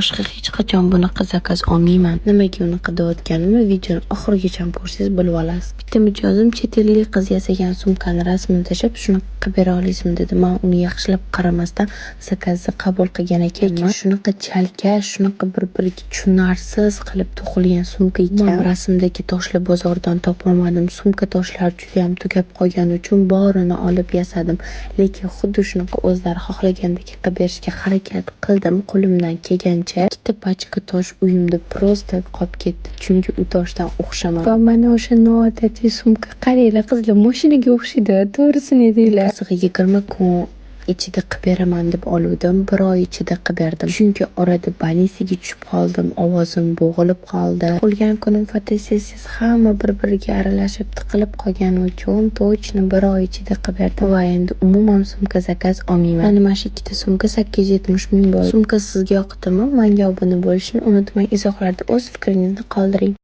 Boshqa hech qachon bunaqa заказ olmayman. Nimaga unaqa deyotganimni videoni oxirigacha ko'rsangiz, bilib olasiz. Bitta mijozim chet ellik qiz yasagan sumkani rasmini tashlab, "Shunaqa qilib bera olasizmi?" dedi. Man uni yaxshilab qaramasdan заказ ni qabul qilgan ekanman. Shunaqa chalkash, shunaqa bir biriga tushunarsiz qilib to'qilgan sumka ekan. Rasmdagi toshlar bozordan topolmadim. Sumka toshlari judayam tugab qolgani uchun borini olib yasadim. Lekin xuddi shunaqa o'zlari xohlagandek qilib berishga harakat qildim qo'limdan kelgancha. Ikkita pachka tosh uyimda просто qolib ketdi, chunki u toshdan o'xshamadi. Va mana o'sha noodatiy sumka, qaranglar, qizlar, moshinaga o'xshaydi, to'g'risini aytinglar. Qizig'i, 20 kun ichida qilib beraman deb oluvdim, bir oy ichida qilib berdim. Chunki orada больница ga tushib qoldim, ovozim bo'g'ilib qoldi. Tug'ilgan kunim fotosessiyasi, hamma bir biriga aralashib, tiqilib qolgani uchun точно bir oy ichida qilib berdim. Va endi umuman sumka заказ olmayman. Mana shu ikkita sumka 870 ming bo'ldi. Sumka sizga yoqdimi? Menga obuna bo'lishni unutmang. Izohlarda o'z fikringizni qoldiring.